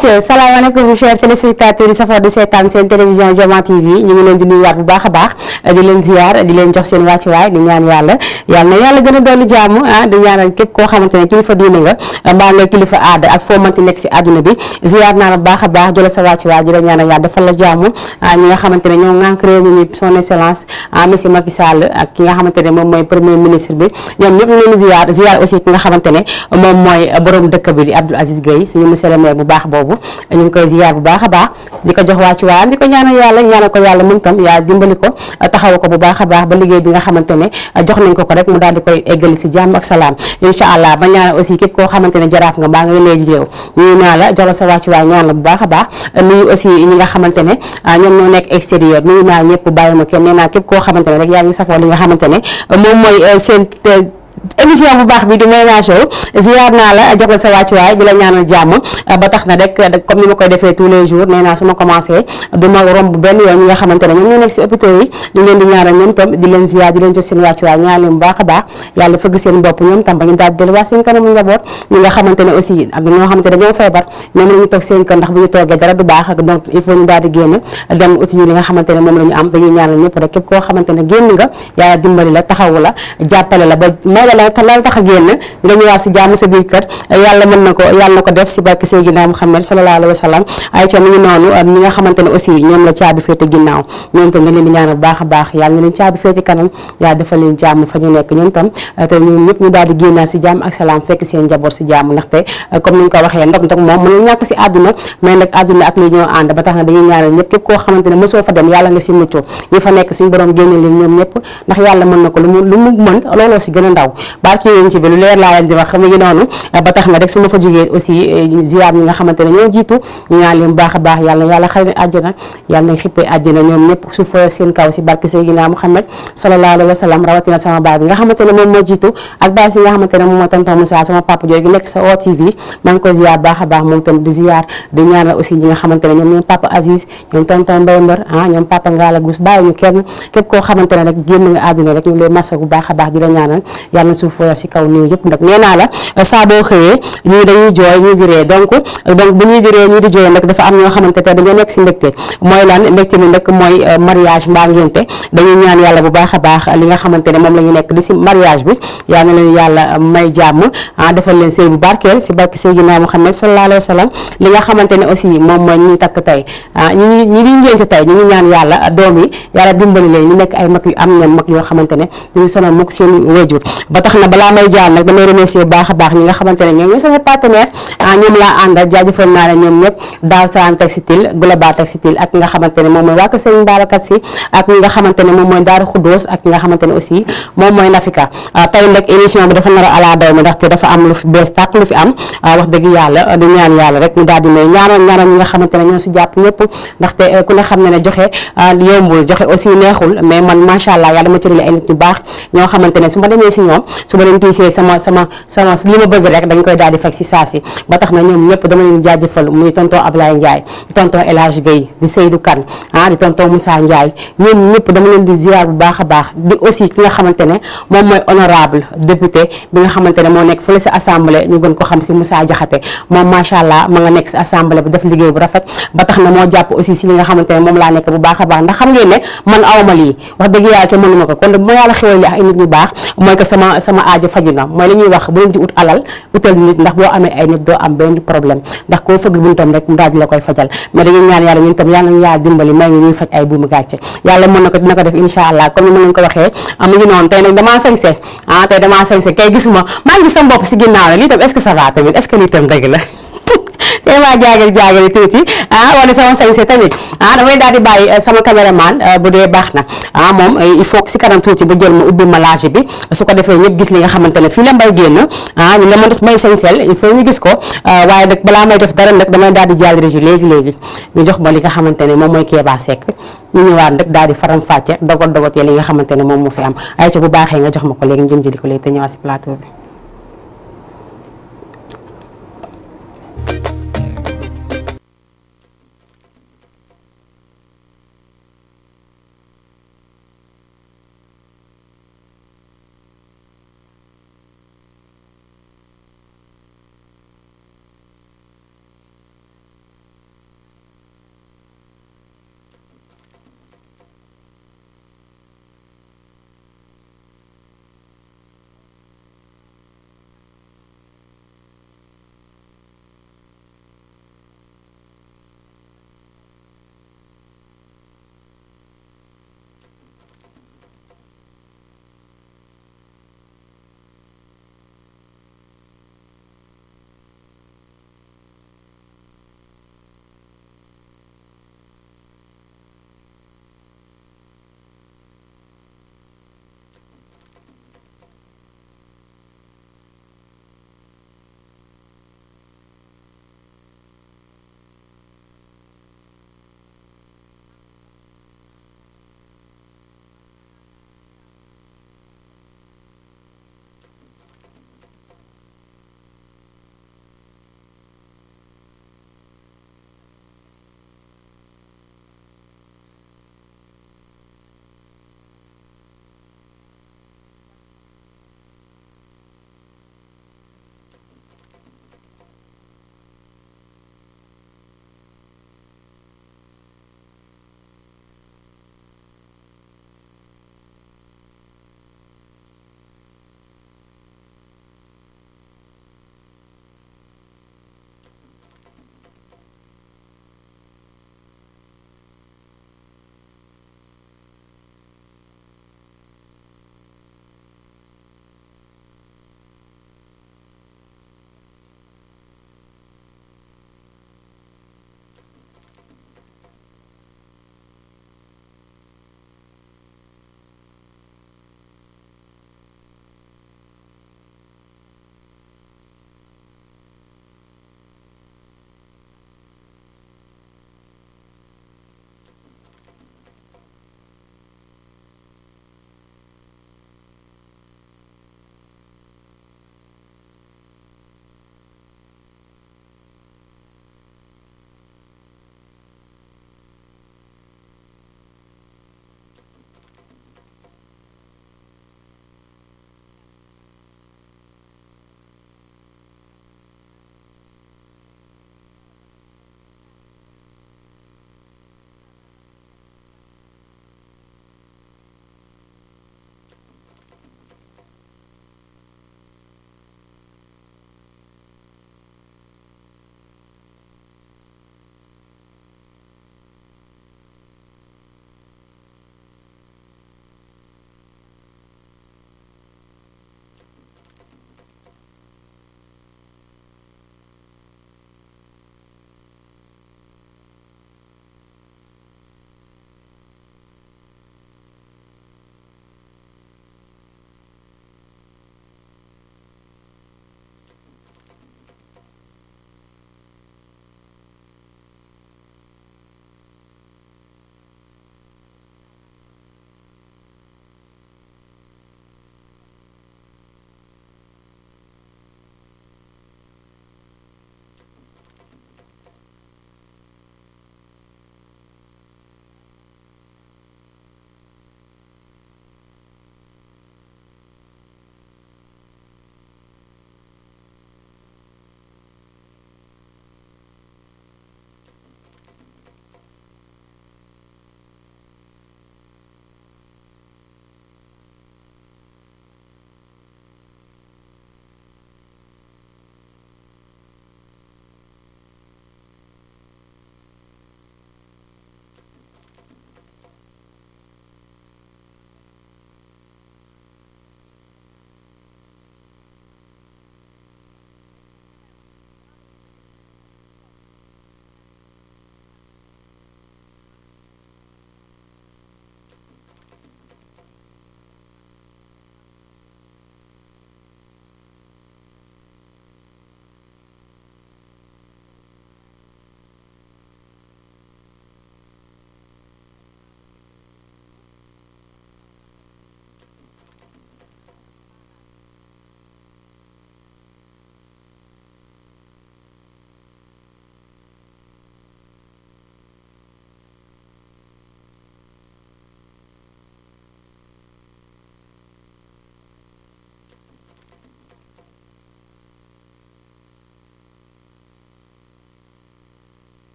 salaamaaleykum chers téléspectateurs yi safoo di seetaan seen télévision Diama TV ñu ngi leen di nuyuwaat bu baax a baax di leen ziar di leen jox seen wàccuwaay di ñaan yàlla na yàlla gën a dolli jàmm di ñaanal képp koo xamante ne kilifa diine nga mbaa nga kilifa aada ak foo mënti nekk si àdduna bi ziar naa la bu baax a baax jëla sa wàccuwaay di la ñaanal yàlla defal la jàmm ñi nga xamante ne ñoo ŋànk réew mi son excellence monsieur Macky Sall ak ki nga xamante ne moom mooy premier ministre bi ñoom ñëpp ñu leen ziar aussi ki nga xamante ne moom mooy borom dëkk bi di Abdou Aziz Gueye suñu monsieur le maire bu baax boobu ñu ngi koy ziar bu baax a baax di ko jox wàccu waayam di ko ñaanal yàlla ñaanal ko yàlla mën tam yaa dimbali ko taxaw ko bu baax a baax ba liggéey bi nga xamante ne jox nañ ko rek mu daal di koy eggali si jàmm ak salaam incha allah ba ñaanal aussi képp koo xamante ne jaraaf nga mbaa nga yénee ji réew ñuy naa la jox la sa wàccu waay ñaan la bu baax a baax nuyu aussi ñi nga xamante ne ñoom ñoo nekk extérieur nuyu naa ñëpp bàyyi ma kenn nee naa képp koo xamante ne rek yaa ngi safoo li nga xamante ne moom mooy seen émission bu baax bi di Ménage Show ziar naa la jox la sa wàccuwaay di la ñaanal jàmm ba tax na rek comme ni ma koy defee tous les jours nee naa su ma commencé du ma romb benn yoon ñi nga xamante ne ñoom ñoo nekk si hôpitaux yi ñu leen di ñaanal ñoom tam di leen ziar di leen jox seen wàccuwaay ñaan leen bu baax a baax yàlla fëgg seen bopp ñoom tam ba ñu daal di delluwaat seen kanamu njaboot ñi nga xamante ne aussi am na ñoo xamante ne dañoo feebar ñoom la ñu toog seen kër ndax bu ñu toogee dara du baax donc il faut ñu daal di génn dem uti li nga xamante ne moom la ñu am dañuy ñaanal ñëpp rek képp koo xamante ne génn nga yàlla dimbali la taxawu la jàppale la ba la tax a génn nga ñëwaat si jàmm sa biir kër yàlla mën na ko yàlla na ko def si barke Seydina Muhammad sallallahu alayhi wa sallam ay ca mi ngi noonu ñi nga xamante ne aussi ñoom la caabi féete ginnaaw ñoom tam nga leen di ñaanal bu baax a baax yàlla na leen caabi féete kanam yaa defal leen jàmm fa ñu nekk ñoom tam te ñun ñëpp ñu daal di génnaat si jàmm ak salaam fekk seen njaboot si jàmm ndaxte comme ni ñu ko waxee ndog moom mënul ñàkk si àdduna mais nag àdduna ak li ñoo ànd ba tax na dañuy ñaanal ñëpp képp koo xamante ne mosoo fa dem yàlla nga si mucc ñi fa nekk suñu borom génne leen ñoom ñëpp ndax yàlla mën na ko lu mu mën looloo si gën a ndaw barki yéen ci bi lu leer laa leen di wax mu ngi noonu ba tax na rek su ma fa jógee aussi ziar ñi nga xamante ne ñoo jiitu ñu ñaan leen baax a baax yàlla na yàlla xëy na àjjana yàlla na xippee àjjana ñoom ñëpp su fooyof seen kaw si barki Seydina Muhammad sallallahu alayhi wa sallam rawatina sama baay bi nga xamante ne moom moo jiitu ak baay si nga xamante ne moom moo tonton Moussa sama papa jooju nekk sa OTV maa ngi koy ziar baax a baax moom tam di ziar di ñaanal aussi ñi nga xamante ne ñoom papa Aziz ñoom tonton Mbaye Mbër ñoom papa Ngala Gus bàyyi ñu kenn képp koo xamante ne rek génn nga àdduna rek ñu lay massa bu baax a baax di la ñaanal yàlla na suuf fooyof si kaw néew yëpp nag nee naa la saa boo xëyee ñii dañuy jooy ñii di ree donc bu ñuy di ree ñii di jooy nag dafa am ñoo xamante te dañoo nekk si mbégte mooy lan mbégte mi nag mooy mariage mbaa ngénte dañuy ñaan yàlla bu baax a baax li nga xamante ne moom la ñu nekk di si mariage bi yal na leen yàlla may jàmm defal leen sëy bu barkeel si barke Seydina Muhammad sallallahu alayhi wa sallam li nga xamante ne aussi moom mooy ñi takk tey ñi di ngénte tey ñu ngi ñaan yàlla doom yi yàlla dimbali leen ñu nekk ay mag yu am ñoom mag yoo xamante ne ñu ngi sonal mukk seen wéjur ba tax na balaa may jaar nag damay remercier bu baax a baax ñi nga xamante ne ñoom ñooy sama partenaire ñoom laa àndal jaajëfal naa leen ñoom ñëpp Daaw Salam Textile Global Textile ak nga xamante ne moom mooy waa kër Serigne Babacar Sy ak ñi nga xamante ne moom mooy Daaru Xuddoos ak nga xamante ne aussi moom mooy Nafika tey nag émission bi dafa nar a ala daw mi ndaxte dafa am lu fi bees tàq lu fi am wax dëgg yàlla di ñaan yàlla rek mu daal di may ñaanal ñi nga xamante ne ñoo si jàpp ñëpp ndaxte ku ne xam ne ne joxe yombul joxe aussi neexul mais man macha allah yàlla dama cërale ay nit ñu baax ñoo xamante ne su ma demee si ñoom su ma leen tiisee sama li ma bëgg rek dañ koy daal di fekk si saa si ba tax na ñoom ñëpp dama leen jaajëfal muy tonton Ablaye Ndiaye di tonton El Hadj Gueye di Seydou Kane di tonton Moussa Ndiaye ñoom ñëpp dama leen di ziar bu baax a baax di aussi ki nga xamante ne moom mooy honorable député bi nga xamante ne moo nekk fële si assemblée ñu gën ko xam si Moussa Diakhaté moom macha allah ma nga nekk si assemblée bi def liggéey bu rafet ba tax na moo jàpp aussi si li nga xamante ne moom laa nekk bu baax a baax ndax xam ngeen ne man awma lii wax dëgg yàlla te mënuma ko kon bu yàlla xewal li ak ay nit ñu baax mooy que sama aajo faju na mooy li ñuy wax bu leen ci ut alal utal nit ndax boo amee ay nit doo am benn problème ndax koo fëgg buntam rek mu daal di la koy fajal mais dañuy ñaan yàlla ñun tam yàlla nañu yàlla dimbali may ngi ñuy faj ay buumu gàcce yàlla mën na ko dina ko def incha allah comme ni ma leen ko waxee am ngi noonu tey nag damaa sañse tey damaa sañse kay gisuma maa ngi gis sama bopp si ginnaaw lii tam est-ce que ça va tamit est-ce que lii tam dëgg la te maa jaagal tuuti wala sama sañse tamit damay daal di bàyyi sama caméraman bu dee baax na moom il faut si kanam tuuti ba jël ma ubbi ma laaj bi su ko defee ñëpp gis li nga xamante ne fii la mbay génn ñu la ma may sañsel il faut ñu gis ko waaye nag balaa may def dara nag damay daal di jàll régie léegi ñu jox ma li nga xamante ne moom mooy Kéba Seck ñu ñëwaat rek daal di faram fàcce dogot yee li nga xamante ne moom moo fi am ay ca bu baaxee nga jox ma ko léegi ñu jëm jëli ko léegi te ñëwaat si plateau bi